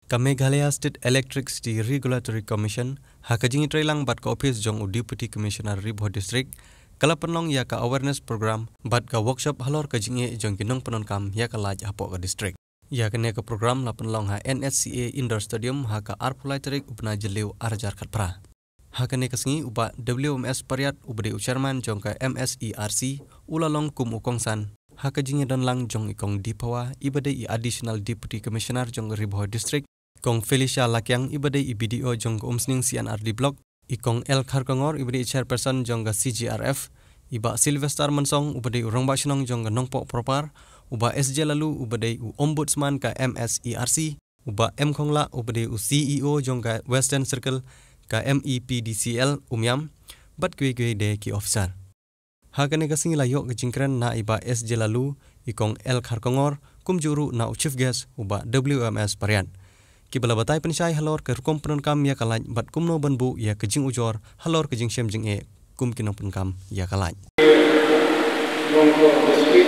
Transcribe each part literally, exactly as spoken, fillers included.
Ka Meghalaya State Electricity Regulatory Commission, ha ka jingïatreilang bad ka ophis jong u Deputy Commissioner Ri Bhoi District, ka la pynlong ïa ka awareness program bad ka workshop halor ka jingeh jong ki nongpyndonkam ïa ka light hapoh ka district. Ïa kane ka program la pynlong ha N S C A Indoor Stadium ha ka arphew lai tarik u bnai Jylliew ar hajar khatphra. Ha kane ka sngi u Bah W M S Pariat uba dei u chairman jong ka M S E R C u la long kum u kongsan ha ka jingïadonlang jong i Kong D Phawa iba dei i Additional Deputy Commissioner jong ka Ri Bhoi District, Kong Felicia Lakiang iba dei i B D O jong ka Umsning C and R D Block, i Kong L Kharkongor iba dei i chairperson jong ka C G R F, i Bah Sylvester Mynsong uba dei u rangbah shnong jong ka Nongpoh Proper, u Bah S J Laloo uba dei u ombudsman ka M S E R C, u Bah M Khonglah uba dei u C E O jong ka Western Circle ka M E P D C L Umiam, bad kiwei kiwei de ki officer. Ha kane ka sngi la ïoh ka jingkren na i Bah S J Laloo, i Kong L Kharkongor, kumjuh ruh na u chief guest u Bah W M S Pariat. Kiba la batai pynshai halor ka rukom pyndonkam ïa ka light bad kumno ban buh ïa ka jingujor halor ka jingshem jingeh kum ki nongpyndonkam ïa ka light. Nongpoh District,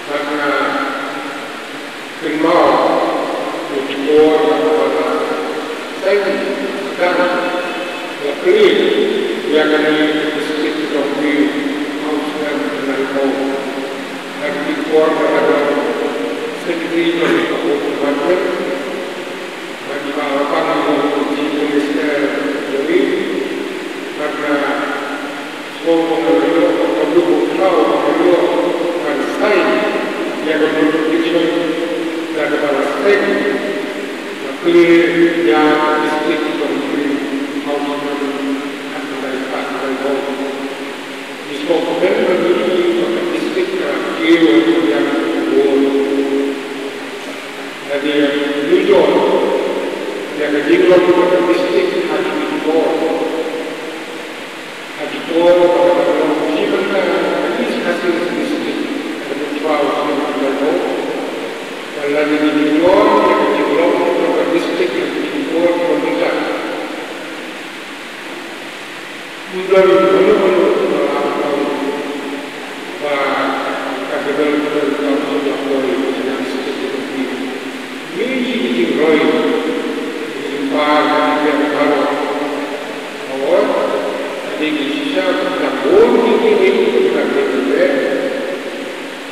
bad nga kynmaw ïa ki por ba la seng, ka la plie ïa kane ka district jong ngi ha u snem khyndai phew. Ha ki por ba la don secretary jong ka Home Department, bad i Bah Lapang, i Chief Minister jong ngi, bad nga sngewbha ïa ka duh ka thaw ka ïoh ban sign ïa ka notification da kaba la seng, la plie ïa ka district jong ngi ha u snem khyndai phew, khyndai phew. Ngi sngewkmen ba ngi ïohi ba ka district ka la kiew ïa ka bor. Lane ïa ka jingujor ïa ka jinglong jong ka district ha ki por, ha ki por ba ka la long shi bynta ka East Khasi Hills District ha ka por ba ka la long, lane ïa ka jingujor ïa ka jinglong jong ka district ha ki por kiba biang. Ym don mano mano uba lah ban ong ba ka Federal Government ka la poi sha ka district jong ngi. Ngi ngi ki jingroi, ki jingpar, ki jingpar baroh. Hooid, ka dei ngi shisha ka bun ki, ki, ki, ki, ki, ki, ki,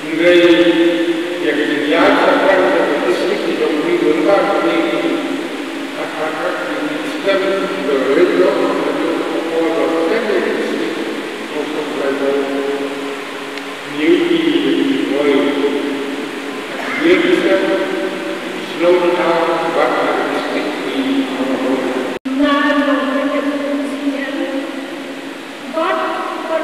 Hynrei ïa ka jingïaid shaphrang jong ka district jong ngi mynta ka dei ka, ka, ka, ka, ka system ka rit noh, ka rit noh ka por ba ka dei ka district House of Tribal. Ngi ïohi ïa ki roi, ïa ki system shlong bad ka district ki. But, but,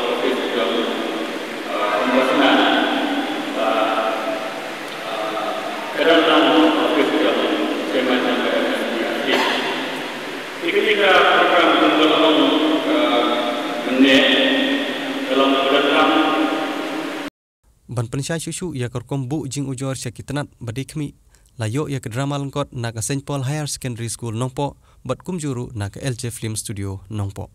office jong, ah, Ombudsman, ah, ah, ka dang long office jong chairman jong ka M S P R C. Te kane ka program jong ka long, ah, mynne ka long ka dang long. Ban pynshai shuh shuh ïa ka rukom buh jingujor sha ki tnat ba dei khmih, la ïoh ïa ka drama lyngkot na ka Saint Paul Higher Secondary School Nongpoh bad kumjuh ruh na ka L J Film Studio Nongpoh.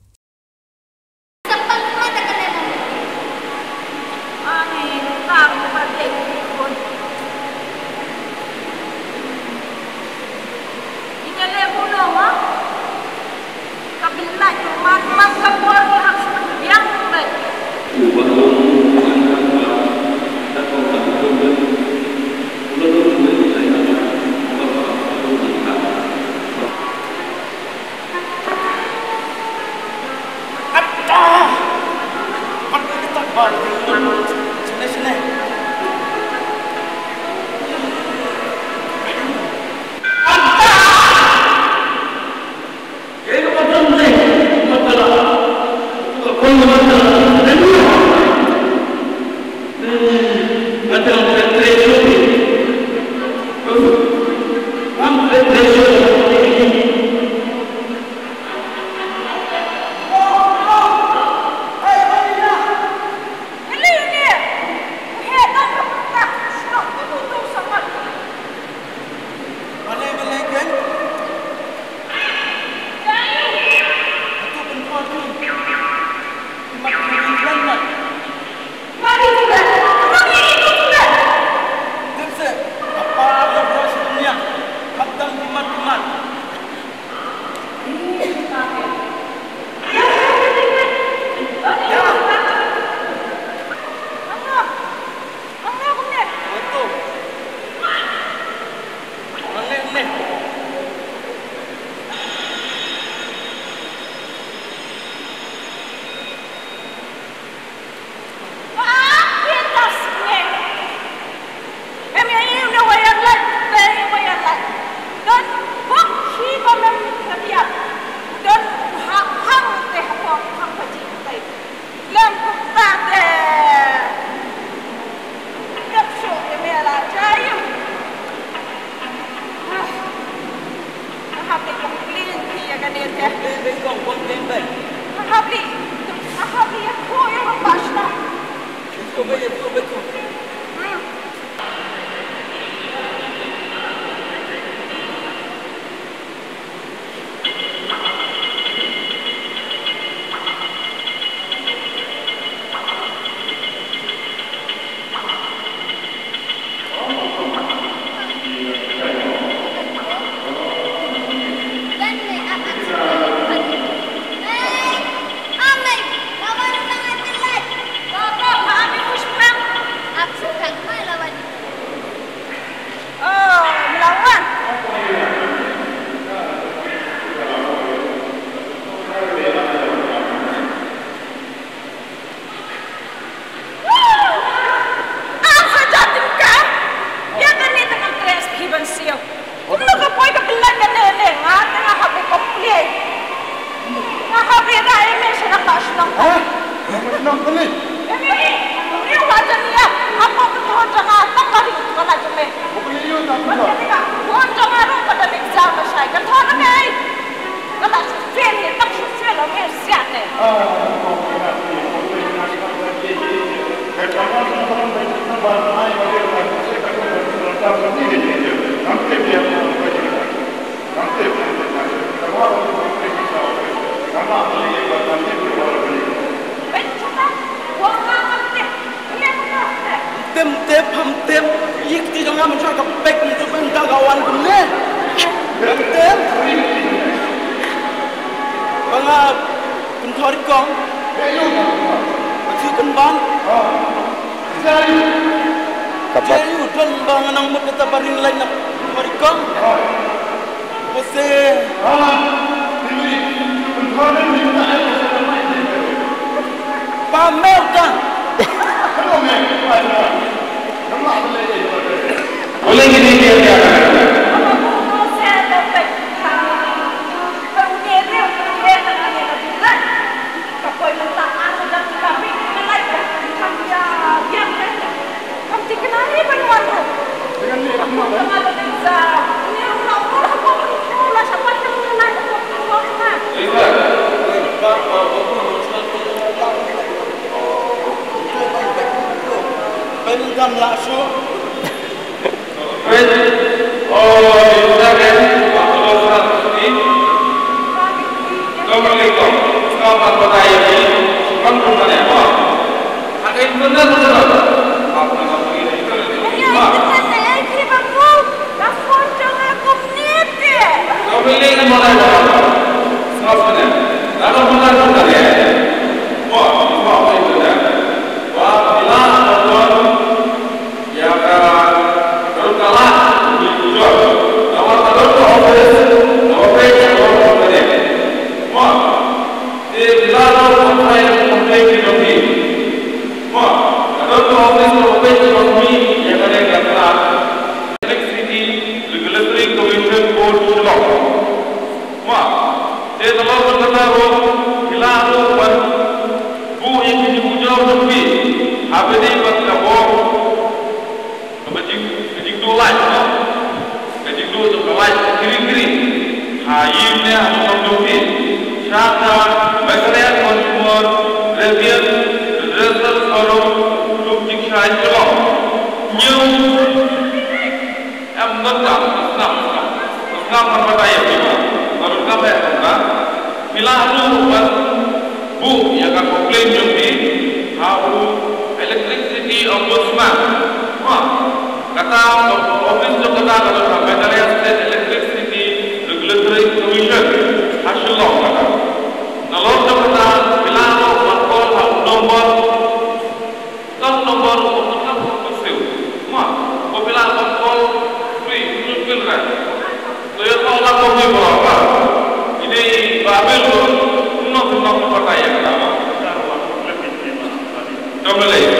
Nga hap leit complain ïa kane te. Complain beit kong, complain beit. Nga hap leit, nga hap leit ïathuh ïa u rangbah shnong. Ïathuh beit, ïathuh beit kong. Hmm. Ha? Nang kali? Emi, emi wa jani ya. Apa betul janga tang kali kala jeme. Bukan iyo tak betul. Bukan janga ru pada exam masai. Kan thon ame. Kala sufil ni tak sufil ame siate. Ah, Tem, tem, pam, tem. Yik ti jong nga mynta ka pek mynta ka wan kumne. Tem, tem. Ba nga pynthor i kong. Ba ju pynban. Ka bat. Jai u don ba nga nang mut kata ba ring lain na pynthor i kong. Ose. Pa meu ta. Boleh gini dia dia. Electricity Regulatory Commission Board Shillong. Mo, te nalor jong kata ruh, phi lah ruh ban buh ïa ki jingujor jong phi ha kane bad ka bor kaba jing, ka jingduh lait, mo. Ka jingduh jong ka lait khri khri ha ïing ne ha shnong jong phi. Sha ka Meghalaya Consumer Grievance Redressal Forum, Lum Jingshai Shillong. Ñiew Em donkam, sngap, sngap. Sngap, ngan batai ïa phi mo. Nga donkam eh, donkam. Phi lah ruh ban buh ïa ka complaint jong phi ha u Electricity Ombudsman. Mo, kata office jong kata ka don ha Meghalaya State Electricity Regulatory Commission ha Shillong kata. Nalor jong kata phi lah ruh ban call ha u nombor Tang nombor u pynlong u pynsiu. Ma, ko phi lah ban call free, free bill ra. To ïa call la ko free ba ba. Ine ba bill ko. Kumno kumno ko batai ïa ka ba. Kam lei.